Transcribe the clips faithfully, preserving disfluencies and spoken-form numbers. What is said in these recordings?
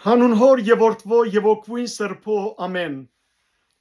Հանուն Հօր եւ Որդի եւ Հոգիին Սրբոյ, ամէն։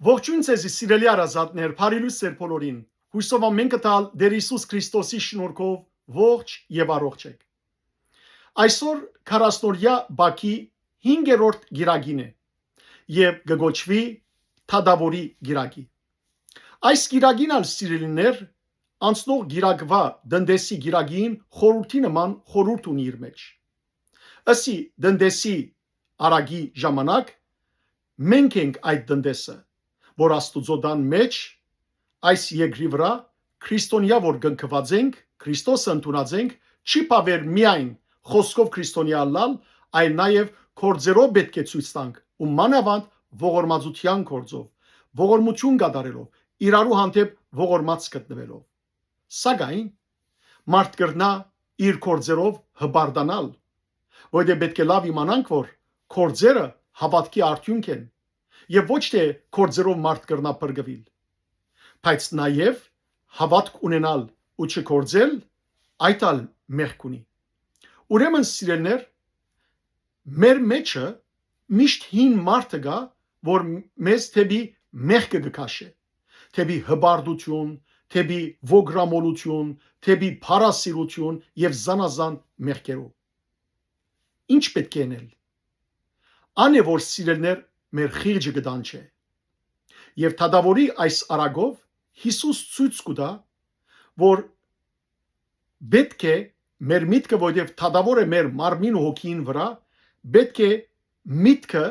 Ողջոյն ձեզի, սիրելի հարազատներ, բարի լոյս ձեր բոլորին։ Յուսով ամէն կը տալ Տէր Յիսուս Քրիստոսի շնորհքով ողջ եւ առողջ էք։ Այսօր քառասնօրեայ Բակի հինգերորդ կիրակին է եւ կը կոչուի Թադաւորի կիրակի։ Այս կիրակին ալ, սիրելիներ, անցնող կիրակուայ տնտեսի կիրակին խորհուրդի նման խորհուրդ ունի իր մեջ։ Ըսի, տնտեսի արագի ժամանակ մենք ենք այդ տնտեսը, որ Աստուծոյ տան մեջ, այս երկրի վրայ, քրիստոնեայ որ կնքուած ենք, Քրիստոսը ընդունած ենք, չի բաւեր միայն խօսքով քրիստոնեայ ըլլալ, այլ նաեւ գործերով պէտք է ցոյց տանք ու մանաւանդ ողորմածութեան գործով, ողորմութիւն կատարելով, իրարու հանդէպ ողորմած գտնուելով։ Սակայն մարդ կրնայ իր գործերով հպարտանալ, որտեղ պէտք է լաւ իմանանք, որ գործերը հաւատքի արդիւնք են եւ ոչ թէ գործերով մարդ կրնայ փրկուիլ, բայց նաեւ հաւատք ունենալ ու չգործել, այդ ալ մեղք ունի։ Ուրեմն, սիրելիներ, մեր մեջը միշտ հին մարդը կայ, որ մեզ դէպի մեղքը կը քաշէ, դէպի հպարտութիւն, դէպի ոգրամոլութիւն, դէպի փառասիրութիւն եւ զանազան մեղքերու։ Ի՞նչ պէտք է ընել։ Ան է, որ, սիրելիներ, մեր խիղճը կը տանջէ։ Եւ Թադաւորի այս արագով Յիսուս ցոյց կու տայ, որ պէտք է մեր միտքը, որովհետեւ Թադաւոր է մեր մարմնին ու հոգիին վրայ, պէտք է միտքը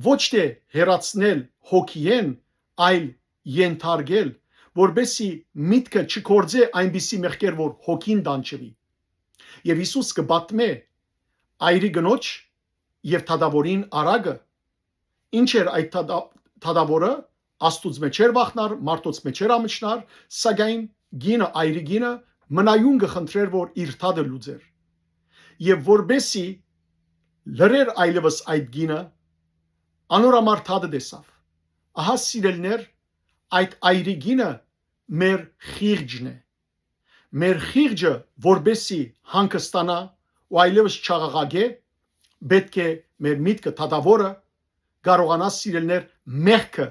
ոչ թէ հեռացնել հոգիէն, այլ ենթարկել, որպեսզի միտքը չգործէ այնպիսի մեղքեր, որ հոգին տանջուի։ Եւ Յիսուս կը պատմէ այրի կնոջ եւ Թադաւորին արագը։ Ի՞նչ էր այդ Թադա-, Թադաւորը, Աստուծմէ չէր վախնար, մարդոցմէ չէր ամչնար, սակայն կինը, այրի կինը մնայուն կը խնդրէր, որ իր թադը լուծէր։ Եւ որպեսզի լռէր այլեւս այդ կինը, անոր համար թադը տեսաւ։ Ահա, սիրելիներ, այդ այրի կինը մեր խիղճն է։ Մեր խիղճը, որպեսզի հանգստանայ ու այլեւս չաղաղակէ, պէտք է մեր միտքը, Թադաւորը, կարողանայ, սիրելիներ, մեղքը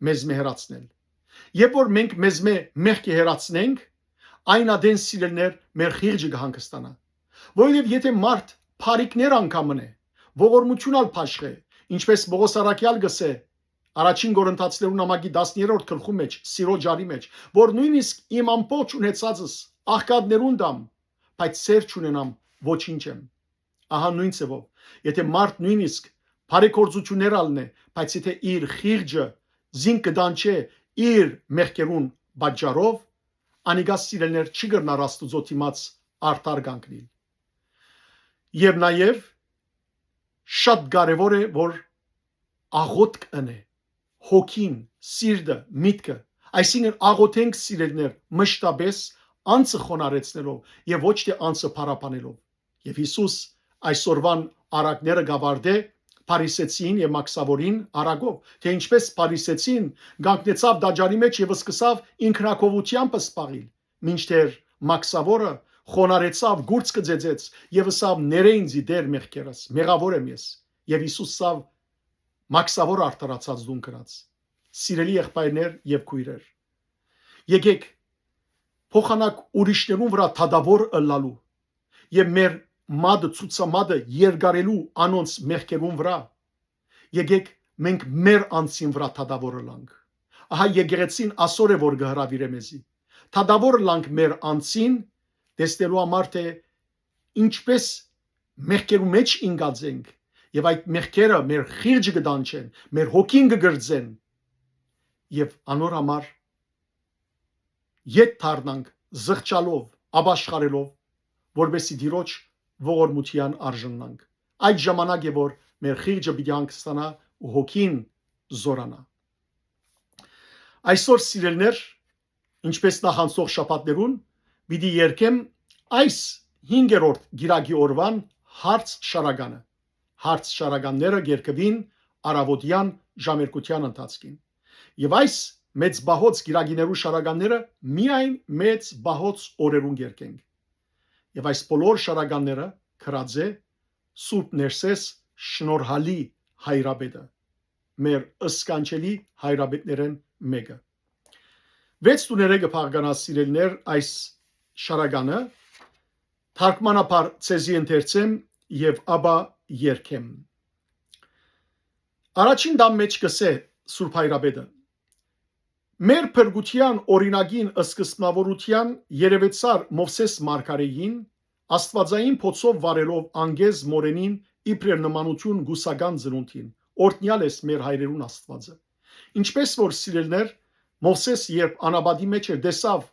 մեզմէ հեռացնել։ Երբ որ մենք մեզմէ մեղքը հեռացնենք, այն ատեն, սիրելիներ, մեր խիղճը կը հանգստանայ։ Որովհետեւ եթէ մարդ բարիքներ անգամ ընէ, ողորմութիւն ալ բաշխէ, ինչպէս Պողոս առաքեալ կ'ըսէ Առաջին Կորինթացիներուն նամակի տասներորդ գլխու մեջ, սիրո ջարի մեջ, որ նոյնիսկ իմ ամբողջ ունեցածս աղքատներուն տամ, բայց սէր չունենամ, ոչինչ եմ։ Ահա նոյն ձեւով, եթէ մարդ նոյնիսկ բարեգործութիւններ ալ ընէ, բայց եթէ իր խիղճը զինք կը տանջէ իր մեղքերուն պատճառով, անիկա, սիրելիներ, չի կրնար Աստուծոյ դիմաց արդար կանգնել։ Եւ նաեւ շատ կարեւոր է, որ աղօթք ընէ, հոգին, սիրտը, միտքը, այսինքն աղօթենք, սիրելիներ, մշտապէս անձը խոնարհեցնելով եւ ոչ թէ անձը փառաբանելով։ Եւ Յիսուս այսօրուան առակները կ'ավարտէ Փարիսեցին եւ Մաքսաւորին առակով, թէ ինչպէս Փարիսեցին կանգնեցաւ տաճարի մեջ եւ սկսաւ ինքնակովութեամբ զբաղիլ, մինչդեռ Մաքսաւորը խոնարհեցաւ, գուրծ կը ծեծեց եւ ըսաւ. «Ներէ ինծի, Տէր, մեղքերս, մեղաւոր եմ ես»։ Եւ Յիսուս ըսաւ. «Մաքսաւորը արդարացած դուն գնաց»։ Սիրելի եղբայրներ եւ քոյրեր, եկեք փոխանակ ուրիշներուն վրայ դատաւոր ըլլալու եւ մեր մատը, ցուցամատը երկարելու անոնց մեղքերուն վրայ, եկեք մենք մեր անձին վրայ դատաւոր ըլլանք։ Ահա եկեղեցին ասոր է, որ կը հրաւիրէ մեզի։ Դատաւոր ըլլանք մեր անձին, տեսնելու համար, թէ ինչպէս մեղքերու մեջ ինկած ենք, եւ այդ մեղքերը մեր խիղճը կը տանջեն, մեր հոգին կը կրծեն, եւ անոր համար ետ դառնանք, զղջալով, ապաշխարելով, որպեսզի Տիրոջ ողորմութեան արժանանք։ Այդ ժամանակ է, որ մեր խիղճը պիտի հանգստանայ ու հոգին զօրանայ։ Այսօր, սիրելիներ, ինչպես նախանցող շաբաթներուն, պիտի երգեմ այս հինգերորդ կիրակի օրուան հարց շարականը։ Հարց շարականները կերկուին առաւօտեան ժամերգութեան ընթացքին։ Եւ այս մեծ պահոց կիրակիներու շարականները միայն մեծ պահոց օրերուն կերկենք։ Եւ այս բոլոր շարականները գրած է Սուրբ Ներսես շնորհալի հայրապետը, մեր սքանչելի հայրապետներէն մէկը։ Վեց տուներէ կը փաղկանայ, սիրելիներ, այս շարականը, թարգմանաբար ձեզի ընթերցեմ եւ ապա երգեմ։ Առաջին տան մէջ կ'ըսէ Սուրբ Հայրապետը. «Մեր փրկութեան օրինակին սկզբնաւորութեան երեւեցար Մովսէս մարգարէին, աստուածային փոցով վարելով անգեզ մօրենին իբրեւ նմանութիւն կուսական ծնունդին, օրհնեալ ես մեր հայրերուն Աստուածը»։ Ինչպէս որ, սիրելիներ, Մովսէս երբ անապատի մէջ էր, տեսաւ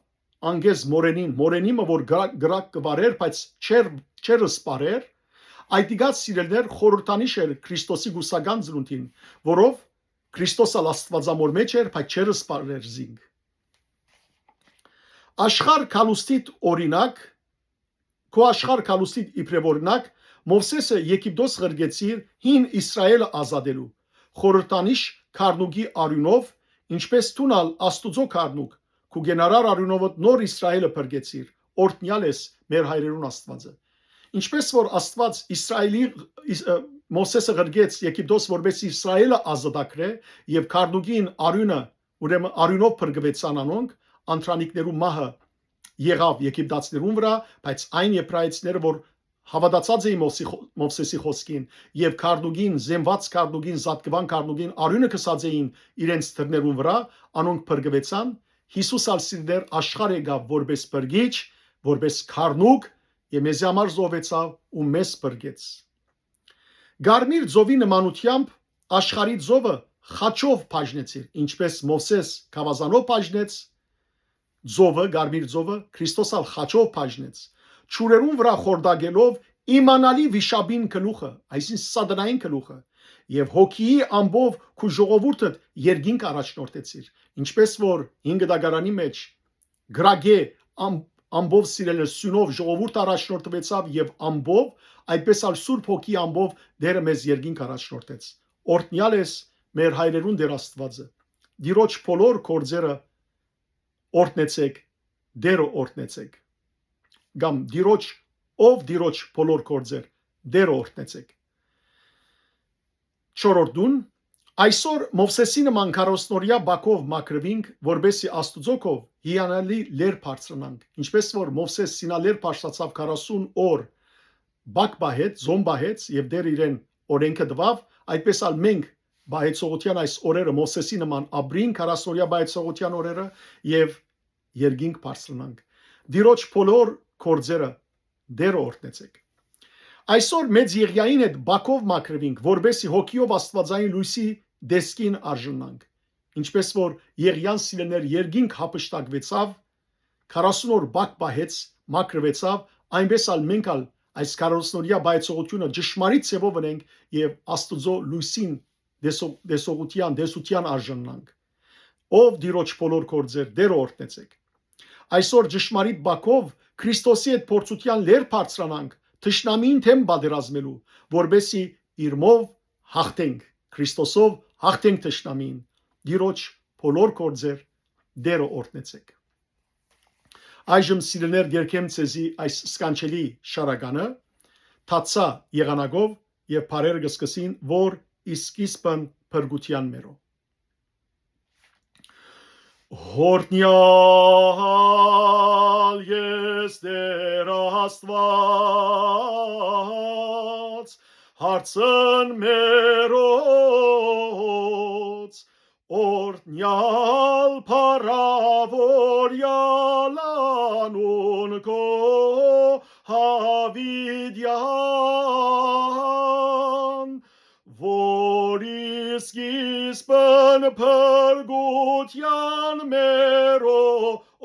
անգեզ մօրենին, մօրենի մը որ կրակ, կրակ կը վարէր, բայց չէր, չէր սպառեր, այդ իկաց, սիրելիներ, խորհրդանիշ էր Քրիստոսի կուսական ծնունդին, որով Քրիստոս ալ Աստուածամոր մէջ էր, բայց չէր սպառեր զինք։ Աշխարհ կալուստիդ օրինակ, քո աշխարհ կալուստիդ իբրեւ օրինակ, Մովսէսը Եգիպտոս ղրկեցիր հին Իսրայէլը ազատելու, խորհրդանիշ գառնուկի արիւնով, ինչպէս դուն ալ Աստուծոյ գառնուկ, քու կենարար արիւնովդ նոր Իսրայէլը փրկեցիր, օրհնեալ ես մեր հայրերուն Աստուածը։ Ինչպէս որ Աստուած Իսրայէլի, Իս-, ը, Մովսէսը ղրկեց Եգիպտոս, որպէս Իսրայէլը ազատագրէ, եւ գառնուկին արիւնը, ուրեմն արիւնով փրկուեցան անոնք, անդրանիկներու մահը եղաւ եգիպտացիներուն վրայ, բայց այն եբրայեցիները, որ հաւատացած էին Մովսի-, Մովսէսի խօսքին եւ գառնուկին, զենված գառնուկին, զատկուան գառնուկին արիւնը քսած էին իրենց դռներուն վրայ, անոնք փրկուեցան, Յիսուս ալ, սիրելիներ, աշխարհ եկաւ որպէս փրկիչ, որպէս գառնուկ, եւ մեզի համար զոհուեցաւ ու մեզ փրկեց։ Կարմիր ծովի նմանութեամբ աշխարհի ծովը խաչով բաժնեցիր, ինչպէս Մովսէս գաւազանով բաժնեց ծովը, Կարմիր ծովը, Քրիստոս ալ խաչով բաժնեց, ջուրերուն վրայ խորտակելով իմանալի վիշապին գլուխը, այսինքն՝ սատանային գլուխը, եւ հոգիի ամբով քու ժողովուրդդ երկինք առաջնորդեցիր, ինչպէս որ հին կտակարանի մէջ կրակէ ամ-, ամբով, սիրելիներ, սիւնով ժողովուրդ առաջնորդուեցաւ եւ ամբով, այդպէս ալ Սուրբ Հոգի ամբով Տէրը մեզ երկինք առաջնորդեց։ Օրհնեալ ես մեր հայրերուն Տէր Աստուածը։ Տիրոջ բոլոր գործերը օրհնեցէք, Տէրը օրհնեցէք։ Կամ Տիրոջ, ով Տիրոջ բոլոր գործեր, Տէրը օրհնեցէք։ Չորրորդուն, այսօր Մովսէսի նման քառասնօրեայ բակով մաքրուինք, որպէսզի Աստուծոյ քով հիանալի լեր բարձրանանք, ինչպէս որ Մովսէս Սինա լեր բարձրացաւ, քառասուն օր բակ պահեց, զոն պահեց եւ Տէրը իրեն օրէնքը տուաւ, այդպէս ալ մենք պահեցողութեան այս օրերը Մովսէսի նման ապրինք, քառասնօրեայ պահեցողութեան օրերը, եւ երկինք բարձրանանք։ Տիրոջ բոլոր գործերը Տէրը օրհնեցէք։ Այսօր Մեծ Եղիային հետ բակով մաքրուինք, որպէսզի հոգիով Աստուածային լոյսի տեսքին արժանանք։ Ինչպէս որ Եղիան, սիրելիներ, երկինք յափշտակուեցաւ, քառասուն օր բակ պահեց, մաքրուեցաւ, այնպէս ալ մենք ալ այս քառասնօրեայ պահեցողութիւնը ճշմարիտ ձեւով ընենք եւ Աստուծոյ լոյսին տեսո-, տեսողութեան, տեսութեան արժանանք։ Ով Տիրոջ բոլոր գործեր, Տէրը օրհնեցէք։ Այսօր ճշմարիտ բակով Քրիստոսի հետ փորձութեան լեր բարձրանանք, թշնամիին դէմ պատերազմելու, որպէսզի իրմով յաղթենք, Քրիստոսով յաղթենք թշնամիին։ Տիրոջ բոլոր գործեր, Տէրը օրհնեցէք։ Այժմ, սիրելիներ, կերգեմ ձեզի այս սքանչելի շարականը, թացա եղանակով, եւ բառերը կը սկսին, որ ի սկիզբն փրկութեան մերո։ Օրհնեալ ես Տէր Աստուած, հարցն մերոց, օրհնեալ փառաւորեալ անուն քո յաւիտեան, որ ի սկիզբն փրկութեան մերո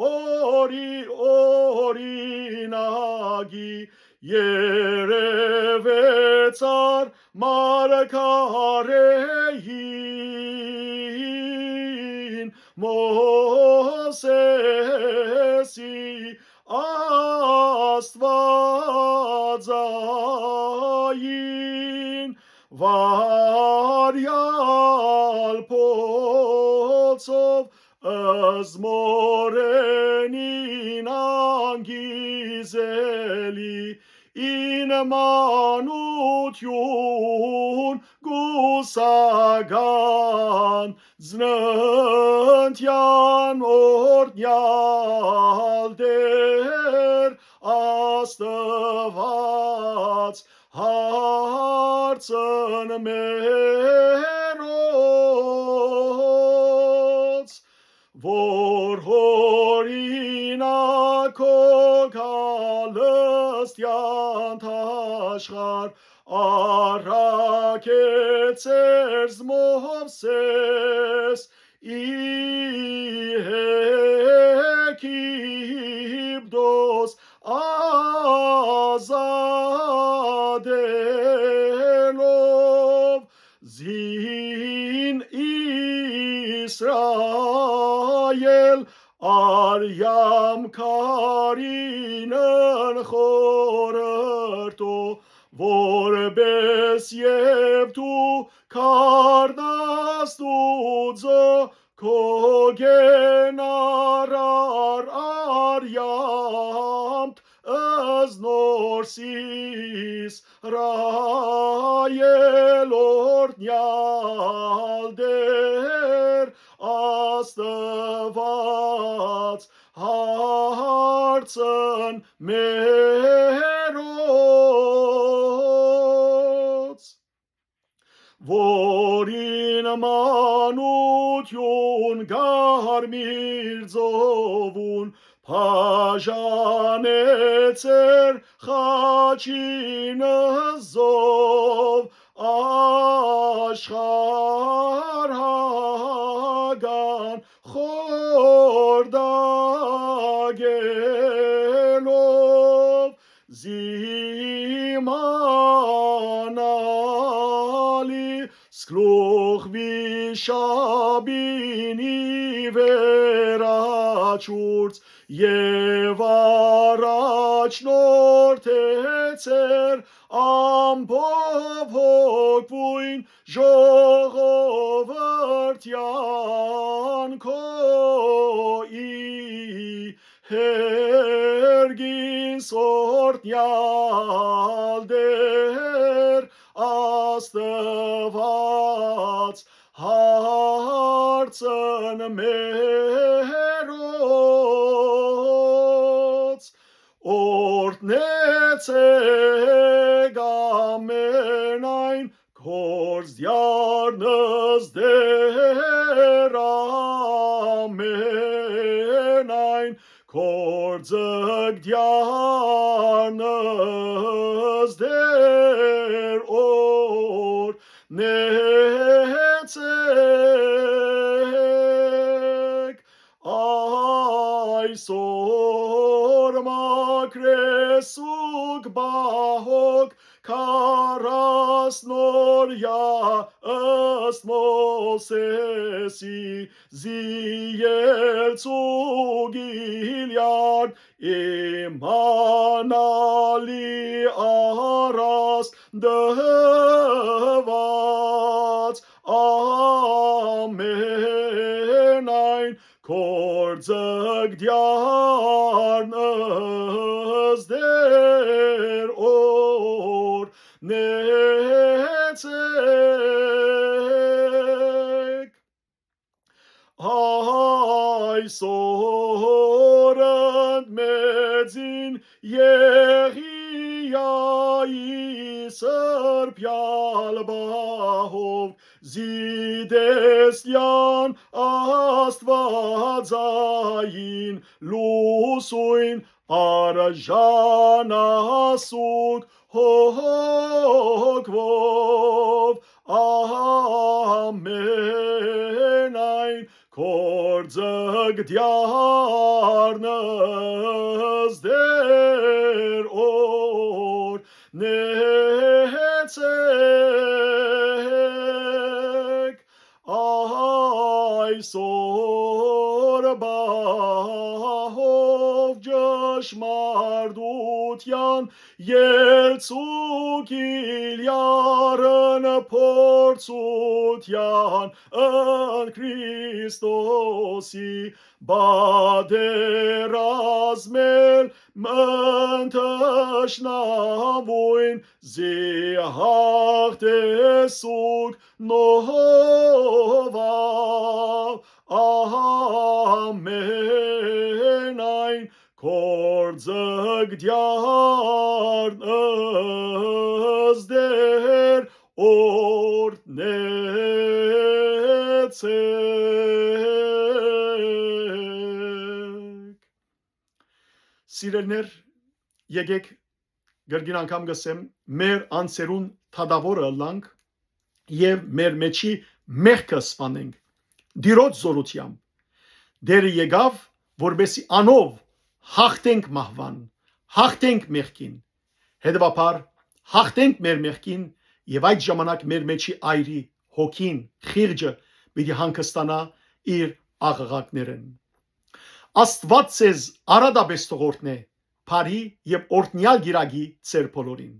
օրի-, օրինակի երեւեցար մարգարէին Մովսէսի Աստուածային վարեալ փոցով զմորենին անգիզելի, ինմանու յուն կուսական, ծննդեան օրհնեալ Տէր Աստուած, հարցն մերոց, որ օրինակ քո գալստեան աշխարհ առաքեց Մովսէս ի Եգիպտոս ազատելով զին Իսրայէլ արեամքարին խորհրդով, որպէս եւ դու քարնաստուծը քո կենարար արեամդ, զնոր Իսրայէլ օրհնեալ Տէր Աստուած, հարցն մերոց, որին մանութիւն կարմիր ծովուն բաժանեցեր խաչին զով, աշխարհական խորտակելով զիմանալի, սկլուխ վիշապին ի վերաչուրց, եւ առաջնորդեցեր ամբողջ հոգւոյն ժողովրդեան քո, ի հերկինս օրհնեալ Տէր Աստուած, հարցն մերոց, օրհնեցէք ամենայն գործ դիարնս Տէր, ամենայն գործ դիարնս Տէր, օրհնեցէք։ Այսօր մաքրեցուք պահոք քառասնօրեայ, ըստ Մովսէսի, զի Ելցու Կիլիարդ իմանալի առաս տուած, ամենայն գործ դիարնս Տէր, օրհնեցէք։ Այսօր ընդ մեծին Եղիայի սրբեալ պահով, զի տեսլեան Աստուածային լուսոյն արժանասուք հոգուով, ամենայն գործ դիարնս Տէր, օրհնեցէք։ Այսօր պահով ճշմարտութեան Ելցու Կիլիարը Փորձութեան ընդ Քրիստոսի պատերազմել մն թշնամուն, զի հաղթեց սուգ նովա, ամենայն գործը կդիառնս դեր օրհնեցեք։ Սիրելիներ, եկեք կրկին անգամ կ'ըսեմ, մեր անձերուն դատաւորը ըլլանք եւ մեր մէջի մեղքը սպանենք Տիրոջ զօրութեամբ։ Տէրը եկաւ, որպեսզի անով հաղթենք մահուան, հաղթենք մեղքին։ Հետեւաբար, հաղթենք մեր մեղքին եւ այդ ժամանակ մեր մէջի այրի հոգին, խիղճը պիտի հանգստանայ իր աղաղակներէն։ Աստուած ձեզ արատապէս թող օրհնէ, բարի եւ օրհնեալ կիրակի ձեր բոլորին։